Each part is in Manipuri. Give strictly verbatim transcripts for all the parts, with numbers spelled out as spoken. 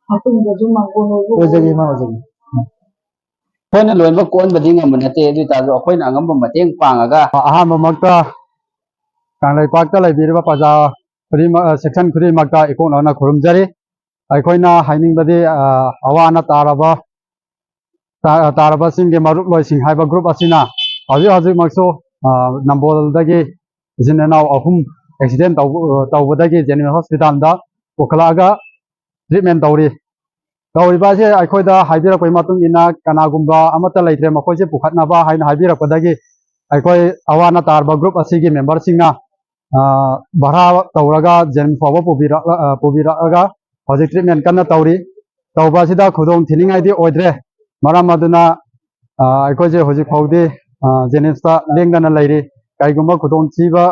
ꯃꯇꯨꯡꯗꯁꯨ ꯃꯥꯡꯒꯣꯟ ꯑꯣꯏꯕ ꯑꯣꯏꯖꯒꯦ, ꯏꯃꯥ, ꯑꯣꯏꯖꯒꯦ꯫ ꯑꯩꯈꯣꯏꯅ ꯂꯣꯏꯅꯃꯛ ꯀꯣꯟꯕꯗꯤ ꯉꯝꯕ ꯅꯠꯇꯦ, ꯑꯗꯨ ꯑꯣꯏꯇꯥꯔꯁꯨ ꯑꯩꯈꯣꯏꯅ ꯑꯉꯝꯕ ꯃꯇꯦꯡ ꯄꯥꯡꯉꯒ ꯑꯍꯥꯟꯕꯃꯛꯇ ꯀꯪꯂꯩꯄꯥꯛꯇ ꯂꯩꯕꯤꯔꯤꯕ ꯄ꯭ꯔꯖꯥ ꯈꯨꯗꯤꯡꯃꯛ, ꯑ, section ꯈꯨꯗꯤꯡꯃꯛꯇ ꯏꯀꯣꯛ ꯅꯧꯅ ꯈꯨꯔꯨꯝꯖꯔꯤ꯫ ꯑꯩꯈꯣꯏꯅ ꯍꯥꯏꯅꯤꯡꯕꯗꯤ, ꯑ, ꯑꯋꯥ ꯑꯅꯥ ꯇꯥꯔꯕ, ꯇꯥ-, ꯇꯥꯔꯕꯁꯤꯡꯒꯤ ꯃꯔꯨꯞꯂꯣꯏꯁꯤꯡ ꯍꯥꯏꯕ group ꯑꯁꯤꯅ ꯍꯧꯖꯤꯛ ꯍꯧꯖꯤꯛꯃꯛꯁꯨ, ꯑ, ꯅꯝꯕꯣꯜꯗꯒꯤ ꯏꯆꯤꯟ ꯏꯅꯥꯎ ꯑꯍꯨꯝ accident ꯇꯧꯕ-, ꯇꯧꯕꯗꯒꯤ ꯖꯦꯅꯤꯝꯁ hospitalꯗ ꯄꯨꯈꯠꯂꯛꯑꯒ treatment ꯇꯧꯔꯤ꯫ ꯇꯧꯔꯤꯕ ꯑꯁꯤ ꯑꯩꯈꯣꯏꯗ ꯍꯥꯏꯕꯤꯔꯛꯄꯒꯤ ꯃꯇꯨꯡ ꯏꯟꯅ ꯀꯅꯥꯒꯨꯝꯕ ꯑꯃꯠꯇ ꯂꯩꯇ꯭ꯔꯦ, ꯃꯈꯣꯏꯁꯦ ꯄꯨꯈꯠꯅꯕ ꯍꯥꯏꯅ ꯍꯥꯏꯕꯤꯔꯛꯄꯗꯒꯤ ꯑꯩꯈꯣꯏ ꯑꯋꯥ ꯑꯅꯥ ꯇꯥꯔꯕ group ꯑꯁꯤꯒꯤ memberꯁꯤꯡꯅ, ꯑ, ꯚꯔꯥ ꯇꯧꯔꯒ ꯖꯦꯅꯤꯝꯁ ꯐꯥꯎꯕ ꯄꯨꯕꯤꯔꯛ-, ꯑ, ꯄꯨꯕꯤꯔꯛꯑꯒ ꯍꯧꯖꯤꯛ treatment ꯀꯟꯅ ꯇꯧꯔꯤ꯫ ꯇꯧꯕ ꯑꯁꯤꯗ ꯈꯨꯗꯣꯡ ꯊꯤꯅꯤꯡꯉꯥꯏꯗꯤ ꯑꯣꯏꯗ꯭ꯔꯦ꯫ ꯃꯔꯝ ꯑꯗꯨꯅ, ꯑ, ꯑꯩꯈꯣꯏꯁꯦ ꯍꯧꯖꯤꯛ ꯐꯥꯎꯗꯤ, ꯑ, ꯖꯦꯅꯤꯝꯁꯇ ꯂꯦꯡꯗꯅ ꯂꯩꯔꯤ꯫ ꯀꯔꯤꯒꯨꯝꯕ ꯈꯨꯗꯣꯡꯊꯤꯕ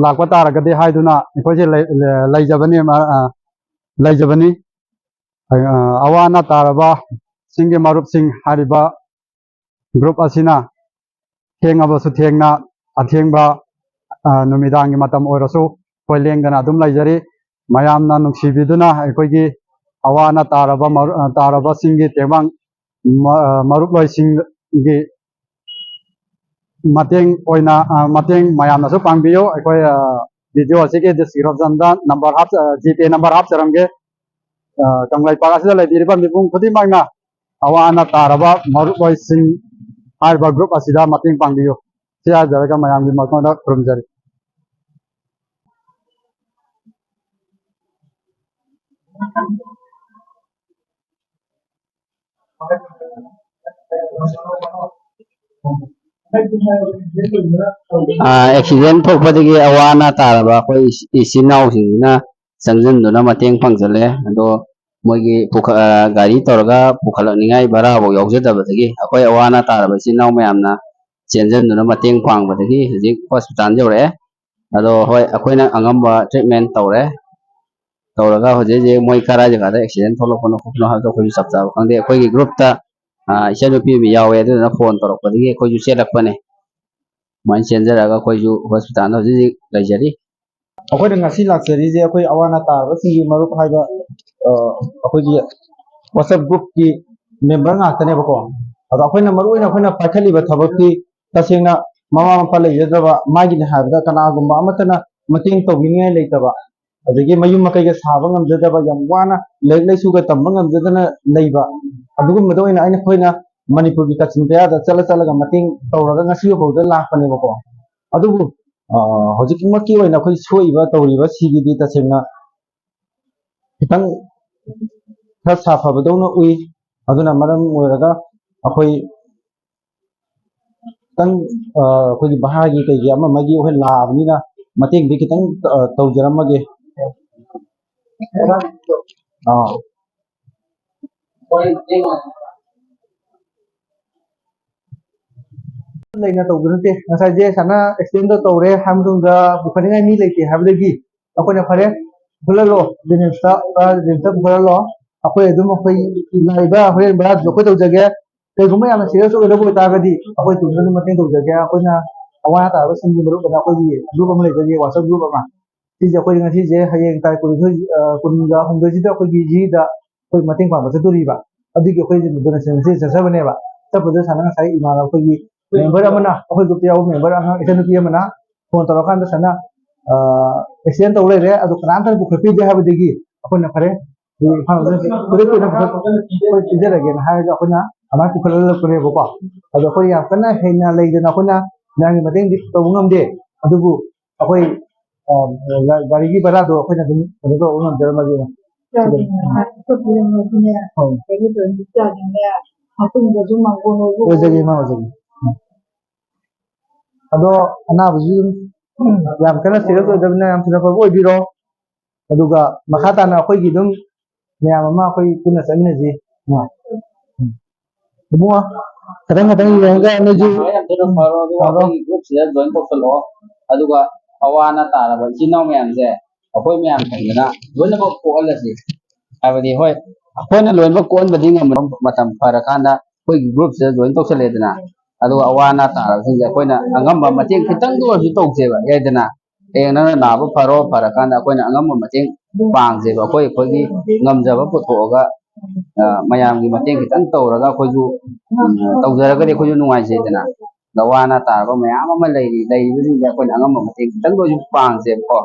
ꯂꯥꯛꯄ ꯇꯥꯔꯒꯗꯤ ꯍꯥꯏꯗꯨꯅ ꯑꯩꯈꯣꯏꯁꯦ ꯂꯩ-, ꯂꯩꯖꯕꯅꯤ, ꯑ, ꯂꯩꯖꯕꯅꯤ꯫ ꯑ, ꯑꯋꯥ ꯑꯅꯥ ꯇꯥꯔꯕꯁꯤꯡꯒꯤ ꯃꯔꯨꯞꯁꯤꯡ ꯍꯥꯏꯔꯤꯕ group ꯑꯁꯤꯅ ꯊꯦꯡꯉꯕꯁꯨ ꯊꯦꯡꯅ, ꯑꯊꯦꯡꯕ, ꯑ, ꯅꯨꯃꯤꯗꯥꯡꯒꯤ ꯃꯇꯝ ꯑꯣꯏꯔꯁꯨ ꯑꯩꯈꯣꯏ ꯂꯦꯡꯗꯅ ꯑꯗꯨꯝ ꯂꯩꯖꯔꯤ꯫ ꯃꯌꯥꯝꯅ ꯅꯨꯡꯁꯤꯕꯤꯗꯨꯅ ꯑꯩꯈꯣꯏꯒꯤ ꯑꯋꯥ ꯑꯅꯥ ꯇꯥꯔꯕ ꯃꯔꯨ-, ꯑ, ꯇꯥꯔꯕꯁꯤꯡꯒꯤ ꯇꯦꯡꯕꯥꯡ ꯃ-, ꯑ, ꯃꯔꯨꯞꯂꯣꯏꯁꯤꯡꯒꯤ ꯃꯇꯦꯡ ꯑꯣꯏꯅ, ꯑ, ꯃꯇꯦꯡ ꯃꯌꯥꯝꯅꯁꯨ ꯄꯥꯡꯕꯤꯌꯨ꯫ ꯑꯩꯈꯣꯏ, ꯑ, video ꯑꯁꯤꯒꯤ descriptionꯗ number ꯍꯥꯞꯆ-, ꯑ, GPay number ꯍꯥꯞꯆꯔꯝꯒꯦ꯫ ꯑ, ꯀꯪꯂꯩꯄꯥꯛ ꯑꯁꯤꯗ ꯂꯩꯕꯤꯔꯤꯕ ꯃꯤꯄꯨꯝ ꯈꯨꯗꯤꯡꯃꯛꯅ ꯑꯋꯥ ꯑꯅꯥ ꯇꯥꯔꯕ ꯃꯔꯨꯞꯂꯣꯏꯁꯤꯡ ꯍꯥꯏꯔꯤꯕ group ꯑꯁꯤꯗ ꯃꯇꯦꯡ ꯄꯥꯡꯕꯤꯌꯨ꯫ ꯁꯤ ꯍꯥꯏꯖꯔꯒ ꯃꯌꯥꯝꯒꯤ ꯃꯥꯏꯀꯣꯟꯗ ꯈꯨꯔꯨꯝꯖꯔꯤ꯫ ꯑ, accident ꯊꯣꯛꯄꯗꯒꯤ ꯑꯋꯥ ꯑꯅꯥ ꯇꯥꯔꯕ ꯑꯩꯈꯣꯏ ꯏꯆꯤꯟ ꯏꯅꯥꯎꯁꯤꯡꯁꯤꯅ ꯆꯪꯁꯤꯟꯗꯨꯅ ꯃꯇꯦꯡ ꯄꯥꯡꯁꯤꯜꯂꯦ꯫ ꯑꯗꯣ ꯃꯣꯏꯒꯤ ꯄꯨꯈ-, ꯑ, ꯒꯥꯔꯤ ꯇꯧꯔꯒ ꯄꯨꯈꯠꯂꯛꯅꯤꯉꯥꯏ ꯚꯔꯥꯐꯥꯎ ꯌꯥꯎꯖꯗꯕꯗꯒꯤ ꯑꯩꯈꯣꯏ ꯑꯋꯥ ꯑꯅꯥ ꯇꯥꯔꯕ ꯏꯆꯤꯟ ꯏꯅꯥꯎ ꯃꯌꯥꯝꯅ ꯆꯦꯟꯁꯤꯟꯗꯨꯅ ꯃꯇꯦꯡ ꯄꯥꯡꯕꯗꯒꯤ ꯍꯧꯖꯤꯛ hospital ꯌꯧꯔꯛꯑꯦ꯫ ꯑꯗꯣ ꯍꯣꯏ, ꯑꯩꯈꯣꯏꯅ ꯑꯉꯝꯕ treatment ꯇꯧꯔꯦ꯫ ꯇꯧꯔꯒ ꯍꯧꯖꯤꯛ ꯍꯧꯖꯤꯛ ꯃꯣꯏ ꯀꯔꯥꯏ ꯖꯒꯥꯗ accident ꯊꯣꯛꯂꯛꯄꯅꯣ ꯈꯣꯠꯄꯅꯣ ꯍꯥꯏꯕꯗꯣ ꯑꯩꯈꯣꯏꯁꯨ ꯆꯞ ꯆꯥꯕ ꯈꯪꯗꯦ꯫ ꯑꯩꯈꯣꯏꯒꯤ groupꯇ, ꯑ, ꯏꯆꯟꯅꯨꯄꯤ ꯑꯃ ꯌꯥꯎꯋꯦ, ꯑꯗꯨꯗꯨꯅ phone ꯇꯧꯔꯛꯄꯗꯒꯤ ꯑꯩꯈꯣꯏꯁꯨ ꯆꯦꯜꯂꯛꯄꯅꯦ꯫ ꯑꯗꯨꯃꯥꯏꯅ ꯆꯦꯟꯖꯔꯒ ꯑꯩꯈꯣꯏꯁꯨ hospitalꯗ ꯍꯧꯖꯤꯛ ꯍꯧꯖꯤꯛ ꯂꯩꯖꯔꯤ꯫ ꯑꯩꯈꯣꯏꯅ ꯉꯁꯤ ꯂꯥꯛꯆꯔꯤꯁꯦ ꯑꯩꯈꯣꯏ ꯑꯋꯥ ꯑꯅꯥ ꯇꯥꯔꯕꯁꯤꯡꯒꯤ ꯃꯔꯨꯞ ꯍꯥꯏꯕ, ꯑ, ꯑꯩꯈꯣꯏꯒꯤ WhatsApp groupꯀꯤ member ꯉꯥꯛꯇꯅꯦꯕꯀꯣ꯫ ꯑꯗꯣ ꯑꯩꯈꯣꯏꯅ ꯃꯔꯨ ꯑꯣꯏꯅ ꯑꯩꯈꯣꯏꯅ ꯄꯥꯏꯈꯠꯂꯤꯕ ꯊꯕꯛꯇꯤ ꯇꯁꯦꯡꯅ ꯃꯃꯥ ꯃꯄꯥ ꯂꯩꯖꯗ꯭ꯔꯕ, ꯃꯥꯒꯤꯅꯦ ꯍꯥꯏꯕꯗ ꯀꯅꯥꯒꯨꯝꯕ ꯑꯃꯠꯇꯅ ꯃꯇꯦꯡ ꯇꯧꯕꯤꯅꯤꯡꯉꯥꯏ ꯂꯩꯇꯕ, ꯑꯗꯒꯤ ꯃꯌꯨꯝ ꯃꯀꯩꯒ ꯁꯥꯕ ꯉꯝꯖꯗꯕ, ꯌꯥꯝ ꯋꯥꯅ ꯂꯥꯏꯔꯤꯛ ꯂꯥꯏꯁꯨꯒ ꯇꯝꯕ ꯉꯝꯖꯗꯅ ꯂꯩꯕ, ꯑꯗꯨꯒꯨꯝꯕꯗ ꯑꯣꯏꯅ ꯑꯩꯅ, ꯑꯩꯈꯣꯏꯅ ꯃꯅꯤꯄꯨꯔꯒꯤ ꯀꯥꯆꯤꯟ ꯀꯣꯌꯥꯗ ꯆꯠꯂ ꯆꯠꯂꯒ ꯃꯇꯦꯡ ꯇꯧꯔꯒ ꯉꯁꯤ ꯐꯥꯎꯗ ꯂꯥꯛꯄꯅꯦꯕꯀꯣ꯫ ꯑꯗꯨꯕꯨ, ꯑ, ꯍꯧꯖꯤꯛꯃꯛꯀꯤ ꯑꯣꯏꯅ ꯑꯩꯈꯣꯏ ꯁꯣꯛꯏꯕ ꯇꯧꯔꯤꯕ ꯁꯤꯒꯤꯗꯤ ꯇꯁꯦꯡꯅ ꯈꯤꯇꯪ ꯈꯔ ꯁꯥꯐꯕꯗꯧꯅ ꯎꯏ꯫ ꯑꯗꯨꯅ ꯃꯔꯝ ꯑꯣꯏꯔꯒ ꯑꯩꯈꯣꯏ ꯈꯤꯇꯪ, ꯑ, ꯑꯩꯈꯣꯏꯒꯤ ꯚꯔꯥꯒꯤ ꯀꯩꯒꯤ ꯑꯃ ꯑꯃꯒꯤ ꯑꯩꯈꯣꯏ ꯂꯥꯛꯑꯕꯅꯤꯅ ꯃꯇꯦꯡꯗꯤ ꯈꯤꯇꯪ, ꯑ, ꯇꯧꯖꯔꯝꯃꯒꯦ꯫ ꯑꯥ꯫ ꯂꯩꯅ ꯇꯧꯕ ꯅꯠꯇꯦ꯫ ꯉꯁꯥꯏꯁꯦ ꯁꯥꯅ accidentꯗꯣ ꯇꯧꯔꯦ ꯍꯥꯏꯕ ꯃꯇꯨꯡꯗ ꯄꯨꯈꯠꯅꯤꯡꯉꯥꯏ ꯃꯤ ꯂꯩꯇꯦ ꯍꯥꯏꯕꯗꯒꯤ ꯑꯩꯈꯣꯏꯅ ꯐꯔꯦ, ꯄꯨꯈꯠꯍꯜꯂꯣ, JNIMSꯇ, JNIMSꯇ ꯄꯨꯈꯠꯍꯜꯂꯣ꯫ ꯑꯩꯈꯣꯏ ꯑꯗꯨꯝ ꯑꯩꯈꯣꯏ ꯂꯥꯛꯏꯕ ꯍꯣꯔꯦꯟ ꯚꯔꯥꯗꯨꯁꯨ ꯑꯩꯈꯣꯏ ꯇꯧꯖꯒꯦ꯫ ꯀꯩꯒꯨꯝꯕ ꯌꯥꯝꯅ serious ꯑꯣꯏꯒꯗꯕ ꯑꯣꯏꯇꯥꯔꯒꯗꯤ ꯑꯩꯈꯣꯏ ꯇꯨꯡꯗ ꯑꯗꯨꯝ ꯃꯇꯦꯡ ꯇꯧꯖꯒꯦ꯫ ꯑꯩꯈꯣꯏꯅ ꯑꯋꯥ ꯑꯅꯥ ꯇꯥꯔꯕꯁꯤꯡꯒꯤ ꯃꯔꯨꯞ ꯑꯣꯏꯅ ꯑꯩꯈꯣꯏꯒꯤ group ꯑꯃ ꯂꯩꯖꯒꯦ, WhatsApp group ꯑꯃ꯫ ꯁꯤꯁꯦ ꯑꯩꯈꯣꯏ ꯉꯁꯤꯁꯦ ꯍꯌꯦꯡ ꯇꯥꯔꯤꯛ ꯀꯨꯟꯅꯤꯊꯣꯏ, ꯑ, ꯀꯨꯟꯒ ꯍꯨꯝꯗꯣꯏꯁꯤꯗ ꯑꯩꯈꯣꯏꯒꯤ ꯁꯤꯗ ꯑꯩꯈꯣꯏ ꯃꯇꯦꯡ ꯄꯥꯡꯕ ꯆꯠꯇꯣꯔꯤꯕ꯫ ꯑꯗꯨꯒꯤ ꯑꯩꯈꯣꯏ donation ꯁꯤ ꯆꯠꯆꯕꯅꯦꯕ꯫ ꯆꯠꯄꯗꯨꯗ ꯁꯥꯅ ꯉꯁꯥꯏ ꯏꯃꯥꯟꯅꯕ ꯑꯩꯈꯣꯏꯒꯤ member ꯑꯃꯅ, ꯑꯩꯈꯣꯏ groupꯇ ꯌꯥꯎꯕ member ꯑꯉꯥꯡ ꯏꯆꯟꯅꯨꯄꯤ ꯑꯃꯅ phone ꯇꯧꯔꯀꯥꯟꯗ ꯁꯥꯅ, ꯑ, accident ꯇꯧ ꯂꯩꯔꯦ, ꯑꯗꯣ ꯀꯅꯥꯝꯇꯅ ꯄꯨꯈꯠꯄꯤꯗꯦ ꯍꯥꯏꯕꯗꯒꯤ ꯑꯩꯈꯣꯏꯅ ꯐꯔꯦ, ꯏꯝꯐꯥꯜ ꯈꯨꯗꯛꯀꯤ ꯑꯣꯏꯅ ꯑꯩꯈꯣꯏ ꯄꯤꯖꯔꯒꯦꯅ ꯍꯥꯏꯔꯒ ꯑꯩꯈꯣꯏꯅ ꯑꯗꯨꯃꯥꯏꯅ ꯄꯨꯈꯠꯍꯜꯂꯛꯄꯅꯦꯕꯀꯣ꯫ ꯑꯗꯣ ꯑꯩꯈꯣꯏ ꯌꯥꯝ ꯀꯟꯅ ꯍꯦꯟꯅ ꯂꯩꯗꯅ ꯑꯩꯈꯣꯏꯅ ꯃꯌꯥꯝꯒꯤ ꯃꯇꯦꯡꯗꯤ ꯇꯧꯕ ꯉꯝꯗꯦ, ꯑꯗꯨꯕꯨ ꯑꯩꯈꯣꯏ, ꯑ, ꯒꯥ-, ꯒꯥꯔꯤꯒꯤ ꯚꯔꯥꯗꯣ ꯑꯩꯈꯣꯏꯅ ꯑꯗꯨꯝ ꯀꯩꯅꯣ ꯇꯧꯕ ꯉꯝꯖꯔꯝꯃꯒꯦ꯫ ꯑꯧ꯫ ꯑꯣꯏꯖꯒꯦ, ꯏꯃꯥ, ꯑꯣꯏꯖꯒꯦ꯫ ꯎꯝ꯫ ꯑꯗꯣ ꯑꯅꯥꯕꯁꯨ ꯑꯗꯨꯝ ꯌꯥꯝ ꯀꯟꯅ serious ꯑꯣꯏꯗꯕꯅꯤꯅ ꯌꯥꯝ ꯊꯨꯅ ꯐꯕ ꯑꯣꯏꯕꯤꯔꯣ꯫ ꯑꯗꯨꯒ ꯃꯈꯥ ꯇꯥꯅ ꯑꯩꯈꯣꯏꯒꯤ ꯑꯗꯨꯝ ꯃꯌꯥꯝ ꯑꯃ ꯑꯩꯈꯣꯏ ꯄꯨꯟꯅ ꯆꯠꯃꯤꯟꯅꯁꯤ꯫ ꯎꯝ꯫ ꯏꯕꯨꯡꯉꯣ, ꯈꯤꯇꯪ ꯈꯤꯇꯪ ꯌꯦꯡꯉꯒ ꯅꯣꯏꯁꯨ ꯌꯥꯝ ꯊꯨꯅ ꯐꯔꯣ, ꯑꯗꯨꯒ ꯐꯔꯣ꯫ ꯑꯩꯈꯣꯏꯒꯤ groupꯁꯤꯗ join ꯇꯧꯁꯜꯂꯛꯑꯣ꯫ ꯑꯗꯨꯒ ꯑꯋꯥ ꯑꯅꯥ ꯇꯥꯔꯕ ꯏꯆꯤꯟ ꯏꯅꯥꯎ ꯃꯌꯥꯝꯁꯦ ꯑꯩꯈꯣꯏ ꯃꯌꯥꯝ ꯐꯪꯗꯅ ꯂꯣꯏꯅꯃꯛ ꯀꯣꯛꯍꯜꯂꯁꯤ꯫ ꯍꯥꯏꯕꯗꯤ, ꯍꯣꯏ, ꯑꯩꯈꯣꯏꯅ ꯂꯣꯏꯅꯃꯛ ꯀꯣꯛꯍꯟꯕꯗꯤ ꯉꯝꯃꯣꯏ꯫ ꯃꯇꯝ ꯐꯔꯀꯥꯟꯗ ꯑꯩꯈꯣꯏꯒꯤ groupꯁꯤꯗ join ꯇꯧꯁꯜꯂꯦꯗꯅ, ꯑꯗꯨꯒ ꯑꯋꯥ ꯑꯅꯥ ꯇꯥꯔꯕꯁꯤꯡꯁꯦ ꯑꯩꯈꯣꯏꯅ ꯑꯉꯝꯕ ꯃꯇꯦꯡ ꯈꯤꯇꯪꯗ ꯑꯣꯏꯔꯁꯨ ꯇꯧꯁꯦꯕ, ꯌꯥꯏꯗꯅ? ꯍꯌꯦꯡ ꯅꯪꯅ ꯅꯥꯕ ꯐꯔꯣ, ꯐꯔꯀꯥꯟꯗ ꯑꯩꯈꯣꯏꯅ ꯑꯉꯝꯕ ꯃꯇꯦꯡ ꯄꯥꯡꯁꯦꯕ꯫ ꯑꯩꯈꯣꯏ ꯑꯩꯈꯣꯏꯒꯤ ꯉꯝꯖꯕ ꯄꯨꯊꯣꯛꯑꯒ, ꯑ, ꯃꯌꯥꯝꯒꯤ ꯃꯇꯦꯡ ꯈꯤꯇꯪ ꯇꯧꯔꯒ ꯑꯩꯈꯣꯏꯁꯨ, ꯎꯝ, ꯇꯧꯖꯔꯒꯗꯤ ꯑꯩꯈꯣꯏꯁꯨ ꯅꯨꯡꯉꯥꯏꯖꯩꯗꯅ꯫ ꯂꯋꯥꯅ ꯇꯥꯔꯕ ꯃꯌꯥꯝ ꯑꯃ ꯂꯩꯔꯤ, ꯂꯩꯔꯤꯕꯁꯤꯡꯁꯦ ꯑꯩꯈꯣꯏꯅ ꯑꯉꯝꯕ ꯃꯇꯦꯡ ꯈꯤꯇꯪꯗ ꯑꯣꯏꯁꯨ ꯄꯥꯡꯁꯦꯕꯀꯣ꯫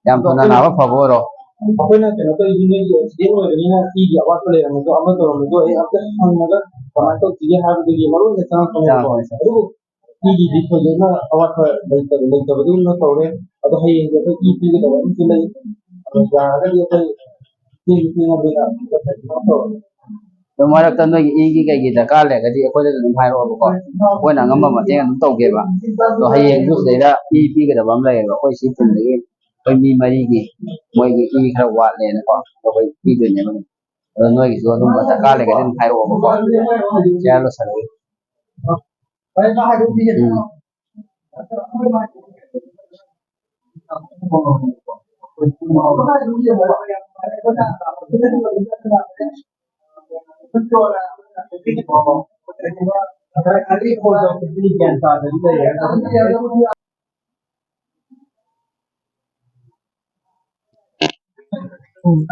ꯌꯥꯝ ꯊꯨꯅ ꯅꯥꯕ ꯐꯕ ꯑꯣꯏꯔꯣ꯫ ꯑꯩꯈꯣꯏꯅ ꯀꯩꯅꯣ ꯇꯧꯔꯤꯁꯤ ꯅꯣꯏꯒꯤ ꯑꯦꯛꯁꯤꯗꯦꯟ ꯑꯣꯏꯕꯅꯤꯅ ꯏꯒꯤ ꯑꯋꯥꯠꯄ ꯂꯩꯔꯝꯃꯁꯨ ꯑꯃ ꯇꯧꯔꯝꯃꯁꯨ ꯑꯩ ꯑꯝꯇ ꯍꯪꯉꯒ ꯀꯃꯥꯏꯅ ꯇꯧꯁꯤꯒꯦ ꯍꯥꯏꯕꯗꯨꯒꯤ ꯃꯔꯨ ꯑꯣꯏꯅ ꯆꯪꯉꯛꯄꯅꯦꯕꯀꯣ꯫ ꯆꯪꯉꯛꯄꯅꯦ꯫ ꯑꯗꯨꯕꯨ ꯏꯒꯤꯗꯤ ꯊꯣꯏꯗꯣꯛꯅ ꯑꯋꯥꯠꯄ ꯂꯩꯇꯕ, ꯂꯩꯇꯕꯗꯧꯅ ꯇꯧꯔꯦ꯫ ꯑꯗꯣ ꯍꯌꯦꯡꯗꯤ ꯑꯩꯈꯣꯏ ꯏ ꯄꯤꯒꯗꯕ ꯑꯃꯁꯨ ꯂꯩ꯫ ꯑꯗꯣ ꯌꯥꯔꯒꯗꯤ ꯑꯩꯈꯣꯏ ꯊꯦꯡꯁꯨ ꯊꯦꯡꯉꯕꯅꯤꯅ ꯇꯧꯔꯒꯦ꯫ ꯑꯗꯨ ꯃꯔꯛꯇ ꯅꯣꯏꯒꯤ ꯏꯒꯤ ꯀꯩꯒꯤ ꯗꯔꯀꯥꯔ ꯂꯩꯔꯒꯗꯤ ꯑꯩꯈꯣꯏꯗꯁꯨ ꯑꯗꯨꯝ ꯍꯥꯏꯔꯛꯑꯣꯕꯀꯣ, ꯑꯩꯈꯣꯏꯅ ꯑꯉꯝꯕ ꯃꯇꯦꯡ ꯑꯗꯨꯝ ꯇꯧꯒꯦꯕ꯫ ꯑꯗꯣ ꯍꯌꯦꯡꯁꯨ ꯁꯤꯗꯩꯗ ꯏ ꯄꯤꯒꯗꯕ ꯑꯃ ꯂꯩꯌꯦꯕ, ꯑꯩꯈꯣꯏ ꯁꯤ ꯈꯨꯟꯗꯒꯤ ꯑꯩꯈꯣꯏ ꯃꯤ ꯃꯔꯤꯒꯤ, ꯃꯣꯏꯒꯤ ꯏ ꯈꯔ ꯋꯥꯠꯂꯦꯅꯀꯣ, ꯑꯗꯣ ꯑꯩꯈꯣꯏ ꯄꯤꯗꯣꯏꯅꯦꯕ꯫ ꯑꯗꯣ ꯅꯣꯏꯒꯤꯁꯨ ꯑꯗꯨꯝꯕ ꯗꯔꯀꯥꯔ ꯂꯩꯔꯒꯗꯤ ꯑꯗꯨꯝ ꯍꯥꯏꯔꯛꯑꯣꯕꯀꯣ꯫ ꯁꯤ ꯍꯥꯏꯔ ꯂꯣꯏꯁꯜꯂꯒꯦ꯫ ꯎꯝ꯫